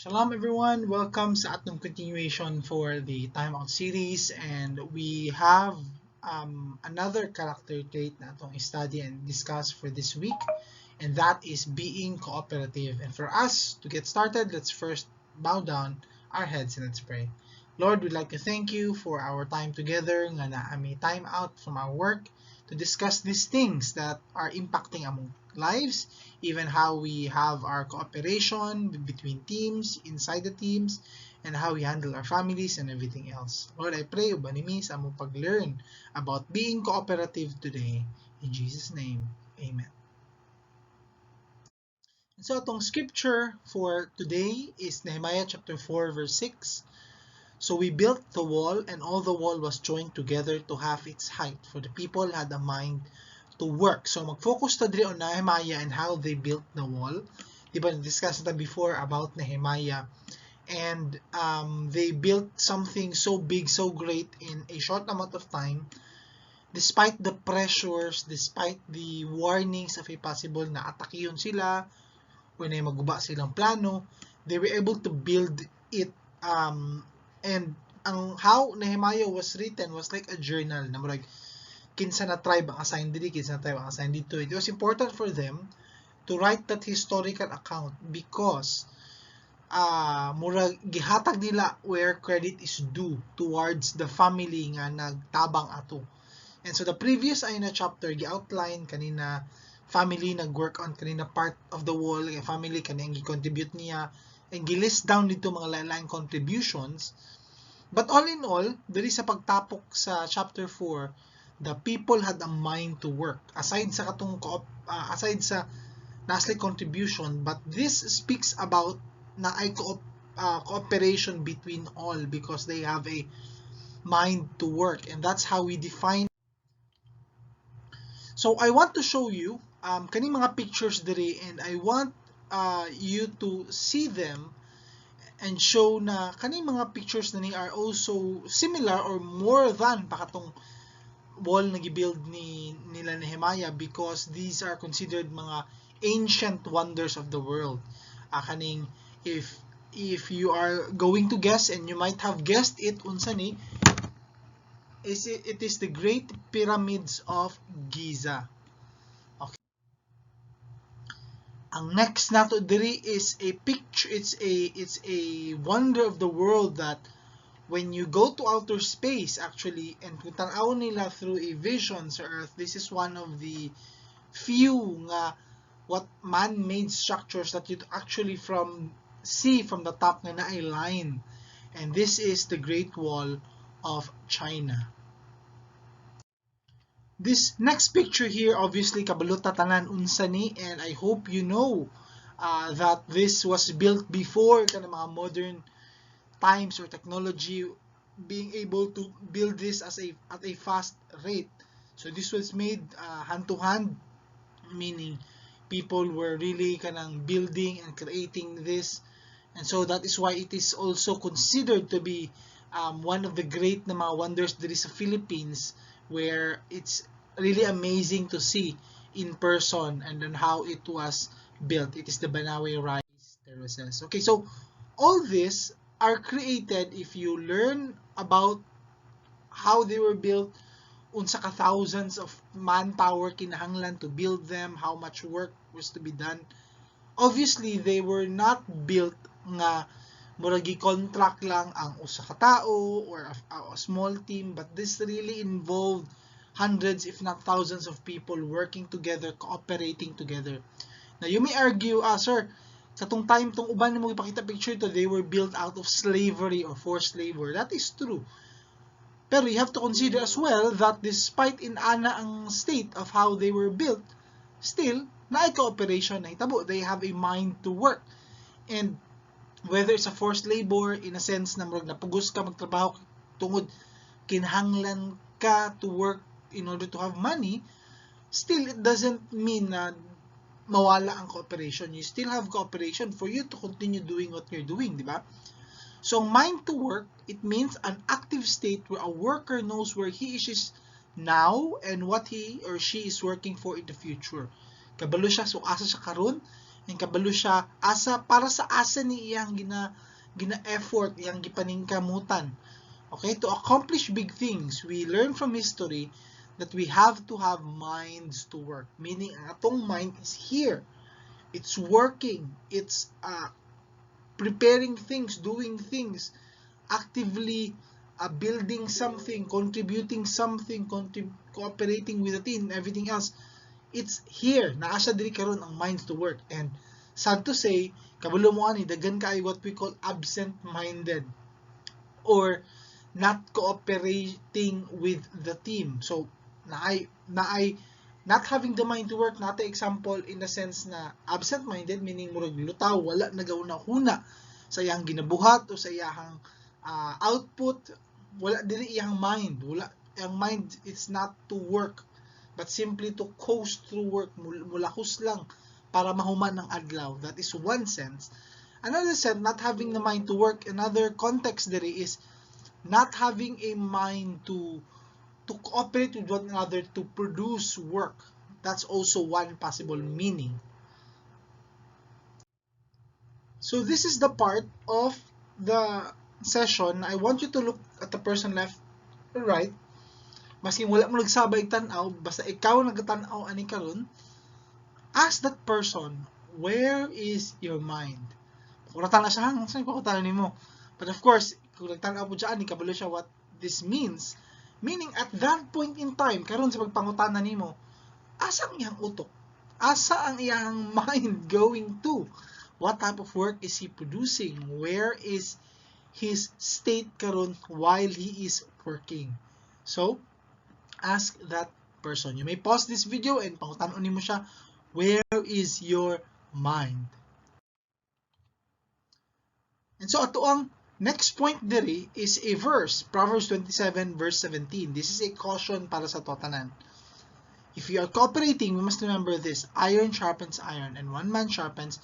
Shalom, everyone! Welcome sa atong continuation for the Time Out series, and we have another character trait na atong study and discuss for this week, and that is being cooperative. And for us to get started, let's first bow down our heads and let's pray. Lord, we'd like to thank you for our time together nga naa mi time out from our work to discuss these things that are impacting among lives, even how we have our cooperation between teams, inside the teams, and how we handle our families and everything else. Lord, I pray ubani mi sa among pag-learn about being cooperative today. In Jesus' name, amen. And so atong scripture for today is Nehemiah chapter 4 verse 6. "So we built the wall, and all the wall was joined together to half its height, for the people had a mind to work." So mag-focus ta diri on Nehemiah and how they built the wall. Di ba, discuss na before about Nehemiah, and they built something so big, so great in a short amount of time, despite the pressures, despite the warnings of a possible na atakiyon sila or na maguba silang plano, they were able to build it. And ang how Nehemiah was written was like a journal na murag kinsa na tribe ang assigned diri, kinsa na tribe ang assigned dito. It was important for them to write that historical account because murag gihatag nila where credit is due towards the family nga nagtabang ato. And so the previous ay na chapter, gi-outline kanina family nag-work on kanina part of the wall, kay family kani ang gi-contribute niya and gi-list down dito mga lain contributions. But all in all, diri sa pagtapok sa chapter 4, the people had a mind to work. Aside sa katong aside sa naa silay contribution, but this speaks about naay cooperation between all because they have a mind to work, and that's how we define. So I want to show you kaning mga pictures diri, and I want you to see them and show na kaning mga pictures na ni are also similar or more than pa katong wall na gibuild ni nila Nehemiah because these are considered mga ancient wonders of the world. Kaning if you are going to guess, and you might have guessed it, unsa ni is it? It is the Great Pyramids of Giza. Okay. Ang next nato diri is a picture, it's a wonder of the world that when you go to outer space actually and kung tan-awon nila through a vision sa Earth, this is one of the few nga what man-made structures that you actually from see from the top nga naay line, and this is the Great Wall of China. This next picture here, obviously kabalo ta tanan unsa ni, and I hope you know that this was built before kana mga modern times or technology being able to build this as a at a fast rate. So this was made hand to hand, meaning people were really kanang building and creating this. And so that is why it is also considered to be one of the great na mga wonders diri sa Philippines, where it's really amazing to see in person and then how it was built. It is the Banawe Rice Terraces. Okay, so all this are created, if you learn about how they were built, unsa ka thousands of manpower kinahanglan to build them, how much work was to be done. Obviously, they were not built nga murag contract lang ang usa ka tao or a small team, but this really involved hundreds, if not thousands, of people working together, cooperating together. Now, you may argue, "Ah, sir, sa tong time tong uban mo ipakita picture to, they were built out of slavery or forced labor." That is true. Pero you have to consider as well that despite in ana ang state of how they were built, still, naay cooperation na hitabo. They have a mind to work. And whether it's a forced labor in a sense na murag napugos ka magtrabaho tungod kinahanglan ka to work in order to have money, still it doesn't mean na mawala ang cooperation. You still have cooperation for you to continue doing what you're doing, di ba? So, mind to work, it means an active state where a worker knows where he is now and what he or she is working for in the future. Kabalo siya, so asa siya karon, And kabalo siya asa para sa asa ni iyang gina effort, iyang gipaningkamutan. Okay, to accomplish big things, we learn from history that we have to have minds to work. Meaning, ang atong mind is here. It's working. It's preparing things, doing things, actively building something, contributing something, cooperating with the team, everything else. It's here. Naa siya diri karon, ang minds to work. And sad to say, kabalo mo ani, daghan kaayo what we call absent-minded or not cooperating with the team. So, naay not having the mind to work, not example in the sense na absent-minded, meaning murag lutaw, wala nagauna-huna sa iyang ginabuhat o sa iyang output, wala diri iyang mind, wala ang mind, it's not to work but simply to coast through work, mulakos lang para mahuman ang adlaw. That is one sense. Another sense, not having the mind to work, another context diri is not having a mind to cooperate with one another to produce work. That's also one possible meaning. So this is the part of the session. I want you to look at the person left or right. Maski wala mo nagsabay tan-aw, basta ikaw nagtan-aw ani karon, ask that person, "Where is your mind?" Kuratan na siya, saan ko nimo? But of course, kung nagtan-aw po dyan, kabalo siya what this means. Meaning, at that point in time, karon sa pagpangutana nimo, asa ang iyang utok? Asa ang iyang mind going to? What type of work is he producing? Where is his state karon while he is working? So, ask that person. You may pause this video and pangutan-on nimo siya, "Where is your mind?" And so ato ang next point diri is a verse, Proverbs 27 verse 17. This is a caution para sa tanan. If you are cooperating, we must remember this: iron sharpens iron and one man sharpens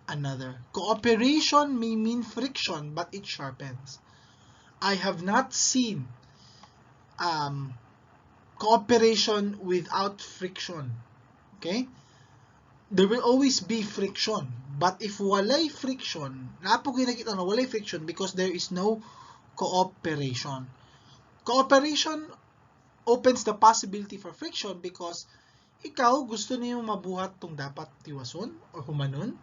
another. Cooperation may mean friction, but it sharpens. I have not seen cooperation without friction. Okay? There will always be friction. But if walay friction, naa po nakita na walay friction because there is no cooperation. Cooperation opens the possibility for friction because ikaw gusto niyo mabuhat tong dapat tiwason or humanon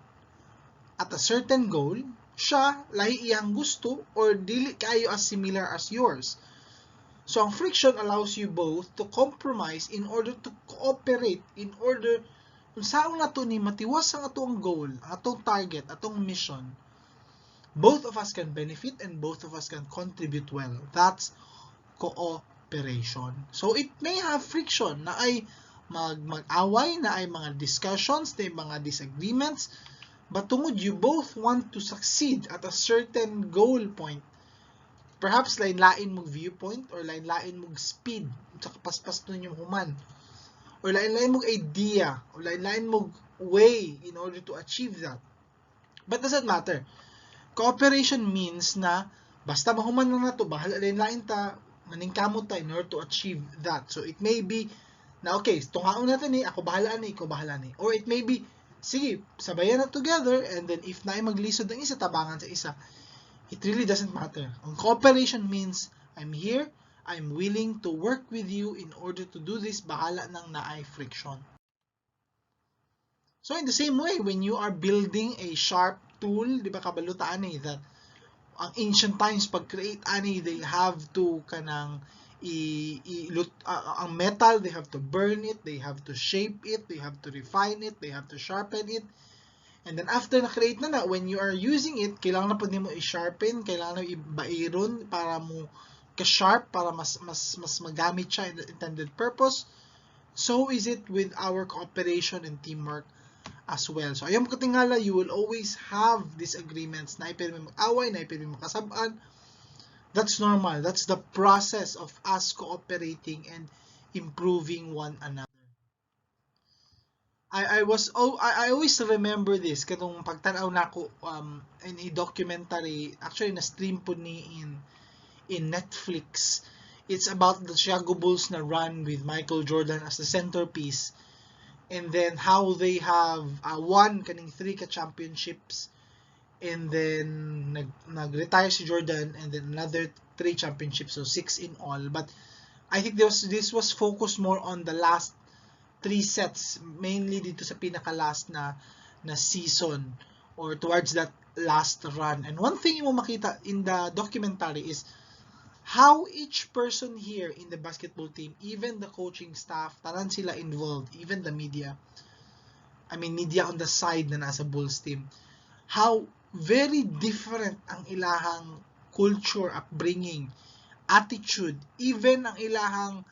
at a certain goal, siya lahi iyang gusto or dili kayo as similar as yours. So ang friction allows you both to compromise in order to cooperate, in order unsaon nato ni matiwas ang atong goal, ang atong target, atong mission. Both of us can benefit and both of us can contribute well. That's cooperation. So it may have friction naay mag-away, naay mga discussions, naay mga disagreements, but tungod you both want to succeed at a certain goal point, perhaps lain-lain mong viewpoint or lain-lain mong speed sa kapaspas ninyo human or lain-lain mong idea or lain-lain mong way in order to achieve that. But doesn't matter. Cooperation means na basta mahuman lang nato, bahala lain-lain ta, maningkamot ta in order to achieve that. So it may be na okay, tungaon natin ni, ako bahala ni, ikaw bahala ni. Or it may be, sige, sabayan na together and then if naay maglisod ang isa, tabangan sa isa. It really doesn't matter. Ang cooperation means I'm here, I'm willing to work with you in order to do this, bahala nang naay friction. So in the same way, when you are building a sharp tool, di ba kabalo ta ani that ang ancient times pag create ani, they have to kanang i ang metal, they have to burn it, they have to shape it, they have to refine it, they have to sharpen it. And then after na create na na, when you are using it, kailangan na pud nimo i-sharpen, kailangan na ibairon para mo ka-sharp, para mas magamit siya in the intended purpose. So is it with our cooperation and teamwork as well. So ayaw mo katingala, you will always have disagreements. Naay may mag-away, naay may makasab-an. That's normal. That's the process of us cooperating and improving one another. I was oh I always remember this katong pagtan-aw nako in a documentary, actually na stream po ni in Netflix. It's about the Chicago Bulls na run with Michael Jordan as the centerpiece. And then how they have won kaning three ka championships and then nag-retire si Jordan and then another three championships, so six in all. But I think this was focused more on the last three sets, mainly dito sa pinaka last na season or towards that last run. And one thing mo makita in the documentary is how each person here in the basketball team, even the coaching staff, tanan sila involved, even the media, I mean, media on the side na nasa Bulls team, how very different ang ilahang culture, upbringing, attitude, even ang ilahang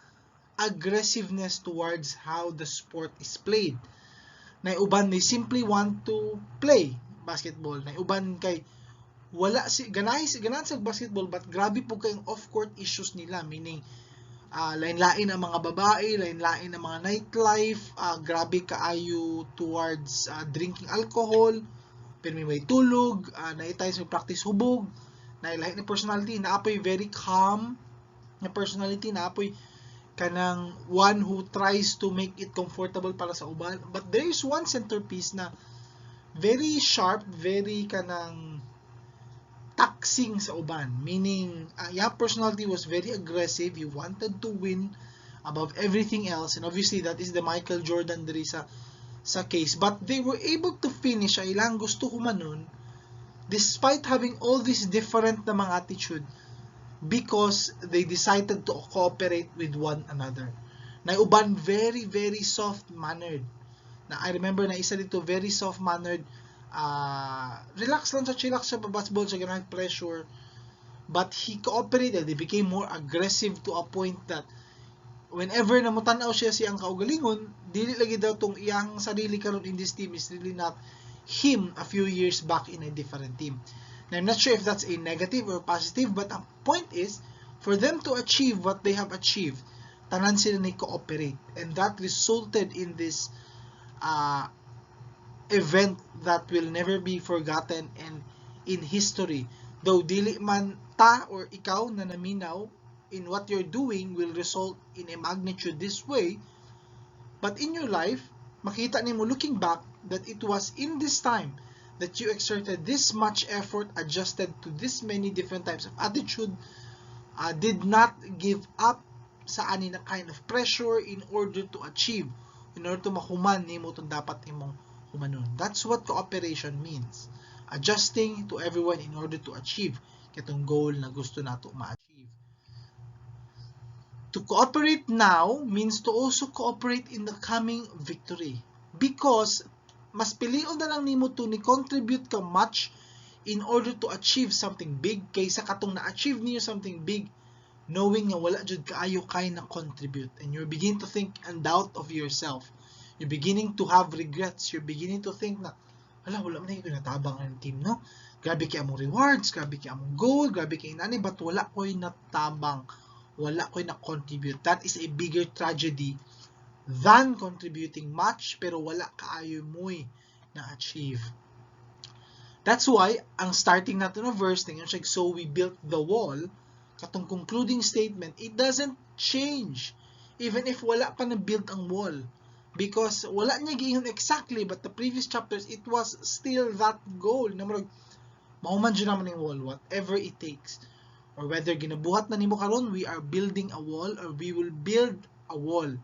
aggressiveness towards how the sport is played. Na uban, they simply want to play basketball. Na uban kay wala si ganahi si ganahan sa basketball, but grabe po kayong off-court issues nila, meaning lain-lain ang mga babae, lain-lain ang mga nightlife, grabe kaayo towards drinking alcohol, pero may tulog, naitay sa practice hubog, na lahi na personality, naapoy very calm na personality, naapoy kanang one who tries to make it comfortable para sa uban. But there is one centerpiece na very sharp, very kanang taxing sa uban. Meaning, yeah, personality was very aggressive. He wanted to win above everything else. And obviously, that is the Michael Jordan diri sa case. But they were able to finish ang ilang gusto humanon despite having all these different na mga attitude because they decided to cooperate with one another. Na uban very, very soft-mannered. Na I remember na isa dito, very soft-mannered, relax lang sa, chillax sa basketball sa ganang pressure. But he cooperated. He became more aggressive to a point that whenever na mutanaw siya siyang kaugalingon, dili lagi daw tong iyang sarili karon in this team is really not him a few years back in a different team. Now, I'm not sure if that's a negative or positive, but ang point is, for them to achieve what they have achieved, tanan sila ni cooperate. And that resulted in this event that will never be forgotten and in history. Though dili man ta or ikaw na naminaw in what you're doing will result in a magnitude this way, but in your life, makita nimo looking back that it was in this time that you exerted this much effort, adjusted to this many different types of attitude, did not give up sa ani na kind of pressure in order to achieve, in order to mahuman nimo itong dapat imong humanon. That's what cooperation means. Adjusting to everyone in order to achieve katong goal na gusto nato ma-achieve. To cooperate now means to also cooperate in the coming victory. Because mas pilion na lang nimo to ni contribute ka much in order to achieve something big kaysa katong na-achieve niyo something big knowing nga wala jud kaayo kay na contribute and you're beginning to think and doubt of yourself. You're beginning to have regrets. You're beginning to think na, "Hala, wala man ko natabang ang team, no? Grabe kay among rewards, grabe kay among goal, grabe kay inani, but wala ko'y natabang, wala ko'y na-contribute." That is a bigger tragedy than contributing much pero wala kaayo mo'y na-achieve. That's why, ang starting natin na verse, tingnan siya, "So we built the wall," katong concluding statement, it doesn't change even if wala pa na-build ang wall. Because wala niya giingon exactly, but the previous chapters, it was still that goal. Na murag, mahuman dyan naman yung wall, whatever it takes. Or whether ginabuhat na nimo karon, we are building a wall or we will build a wall.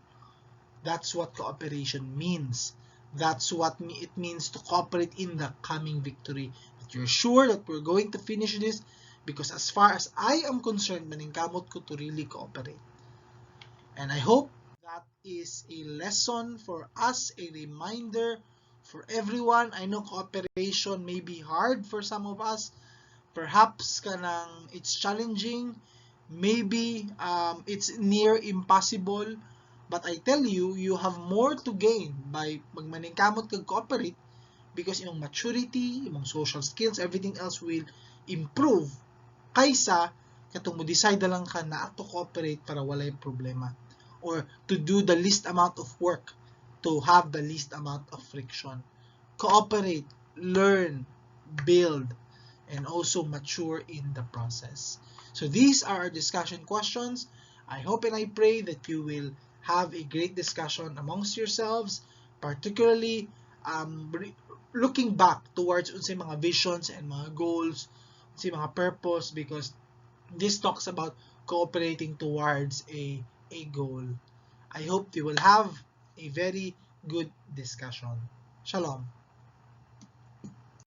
That's what cooperation means. That's what it means to cooperate in the coming victory. That you're sure that we're going to finish this because as far as I am concerned, maningkamot ko to really cooperate. And I hope that is a lesson for us, a reminder for everyone. I know cooperation may be hard for some of us. Perhaps kanang it's challenging. Maybe it's near impossible. But I tell you, you have more to gain by magmaningkamot kag cooperate because imong maturity, imong social skills, everything else will improve kaysa katong mo decide na lang ka na to cooperate para walay problema or to do the least amount of work to have the least amount of friction. Cooperate, learn, build, and also mature in the process. So these are our discussion questions. I hope and I pray that you will have a great discussion amongst yourselves. Particularly looking back towards unsay mga visions and mga goals, unsay mga purpose, because this talks about cooperating towards a goal. I hope you will have a very good discussion. Shalom.